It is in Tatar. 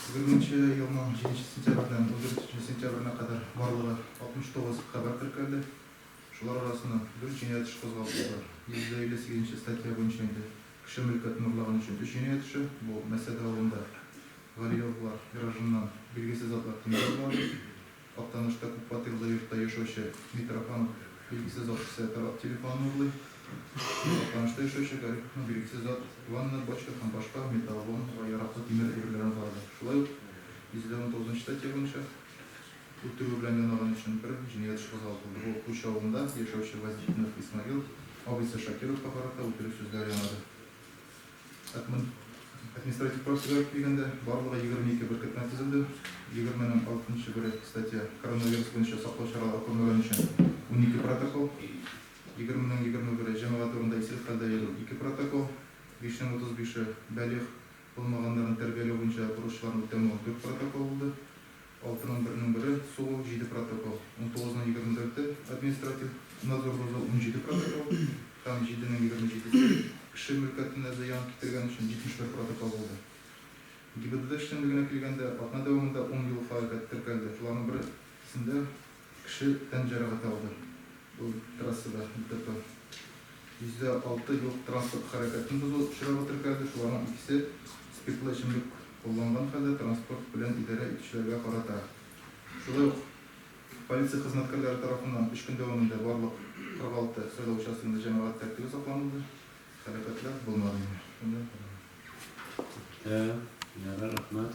20 елның 7 сентябрьдән 14 сентябренә кадәр барлыгы 69 хәбәр теркәлде. Шулар арасыннан дүрт җинаять эше кузгатылды. 158 нче статья буенча инде кеше мөлкәтен урлаган өчен өч җинаять эше, бу Мәсәде авылында Галиевлар гаражыннан билгесез затлар тимер урлады. Актанышта күпфатирлы йортта яшәүче Митрофанов билгесез зат исә торак телефонын урлый. Актанышта яшәүче Гариповның билгесез зат ванна, бочка һәм башка металлоломга яраклы тимер әйберләрен урлады. Шулай ук 119 нчы статья буенча үтерү белән янаган өчен бер җинаять эше кузгатылды. Бу Пучы авылында яшәүче Газетдинов Исмагил абыйсы Шакировка карата үтерү сүзләре янады. Административ процедура килгәндә, барлыгы 22 беркетмә төзелде. Егерменең алтынчы бере статья коронавирус буенча саклау чаралары күрмәгән өчен 12 протокол, егерменең 21-е җәмәгать урынында исерек хәлдә йөрү ике протокол, бишнең 35-е балигъ булмаганнарны тәрбияләү буенча бурычларны үтәмәү дүрт протокол булды, алтының бернең бере сугу җиде протокол, унтугызның 24-е административ надзор бозу 17 протокол һәм җиденең 27-се кеше мөлкәтенә зыян китергән өчен 71 протокол булды. ГИБДД эшчәнлегенә килгәндә, атна дәвамында ун юл һәлакәте теркәлде, шуларның берсендә кеше тән җәрәхәте алды, бу трассада ДТП. 106 юл-транспорт хәрәкәтен бозу очрагы теркәлде, шуларның икесе спиртлы эчемлек кулланган хәлдә транспорт белән идарә итүчеләргә карата. Шулай ук полиция хезмәткәрләре тарафыннан өч көн дәвамында барлык 46 сайлау участогында җәмәгать тәртибе сакланылды, һәлакәтләр булмады. Ярар, рәхмәт.